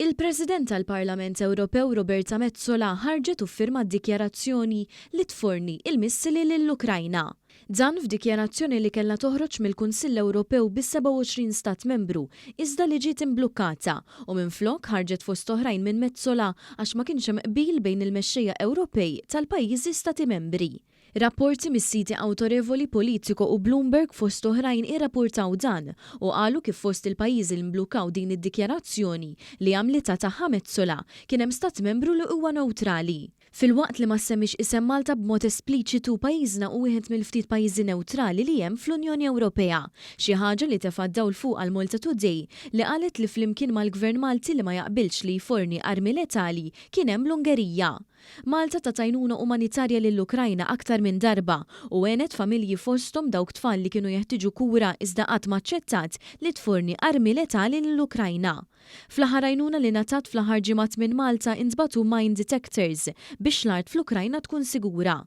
Il-President tal-Parlament Ewropew Roberta Metsola ħarġet u ffirmat dikjarazzjoni li tforni il-missili lill-Ukrajna. Dan f'dikjarazzjoni li kellha toħroġ mill-Kunsill Ewropew bis-27 stat membru iżda li ġiet imblukkata u minflok ħarġet fost oħrajn minn Metsola għax ma kienx hemm qbil bejn il-mexxejja Ewropej tal-pajjiżi stati membri. Rapporti mis-siti awtorevoli Politico u Bloomberg fost oħrajn irrapurtaw dan u qalu kif fost il-pajjiżi li mblukkaw din id-dikjarazzjoni li għamlitha tagħha Metsola kien hemm stat membru li huwa newtrali. Filwaqt li ma ssemmiex isem Malta b'mod espliċitu, pajjiżna hu wieħed mill-ftit pajjiżi newtrali li hemm fl-Unjoni Ewropea. Xi ħaġa li tefgħet dawl fuqha l-Malta Today li qalet li flimkien mal-Gvern Malti li ma jaqbilx li jforni armi letali kien hemm l-Ungerija. Malta tat għajnuna umanitarja lill-Ukrajna aktar minn darba u għenet familji fosthom dawk tfal li kienu jeħtieġu kura iżda qatt m'aċċettat li tforni armi letali lill-Ukrajna. Fl-aħħar għajnuna li ngħatat fl-aħħar ġimgħat minn Malta intbagħtu mine detectors biex l-art fl-Ukrajna tkun sigura.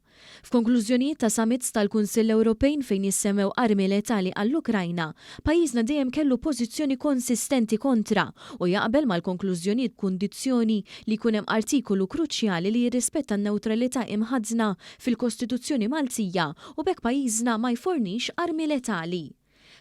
F'konklużjonijiet ta' summits tal-Kunsill Ewropejn fejn jissemmew armi letali għall-Ukrajna, pajjiżna dejjem kellu pożizzjoni konsistenti kontra u jaqbel mal-konklużjonijiet b'kundizzjoni li jkun hemm artikolu kruċjali li jirrispetta n-newtralità imħaddna fil-Kostituzzjoni Maltija u b'hekk pajjiżna ma jfornix armi letali.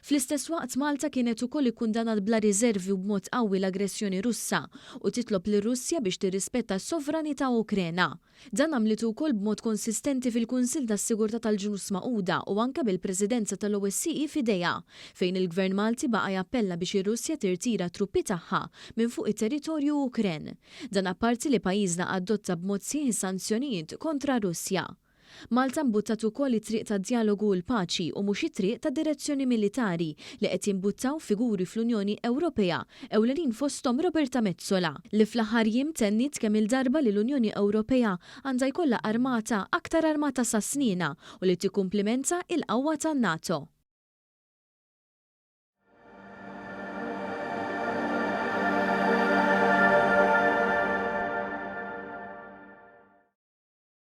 Fl-istess waqt Malta kienet ukoll ikkundannat bla riservi u b'mod qawwi l-aggressjoni Russa u titlob lir-Russja biex tirrispetta s-sovranità Ukrena. Dan għamlitu wkoll b'mod konsistenti fil-Kunsill tas-Sigurtà tal-Ġnus Magħquda u anke bil-Presidenza tal-OSCE f'idejha, fejn il-Gvern Malti baqa' jappella biex ir-Russja tirtira t-truppi tagħha minn fuq it-territorju Ukren. Dan apparti li pajjiżna adotta b'mod sħiħ is-sanzjonijiet kontra r-Russja. Malta mbuttat ukoll it-triq tad-djalogu u l-paċi u mhux it-triq tad-direzzjoni militari li qed jimbuttaw figuri fl-Unjoni Ewropea, ewlenin fosthom Roberta Metsola, li fl-aħħar jiem tenniet kemm-il darba li l-Unjoni Ewropea għandha jkollha armata aktar armata sa snienha u li tikkumplimenta il-qawwa tan-NATO.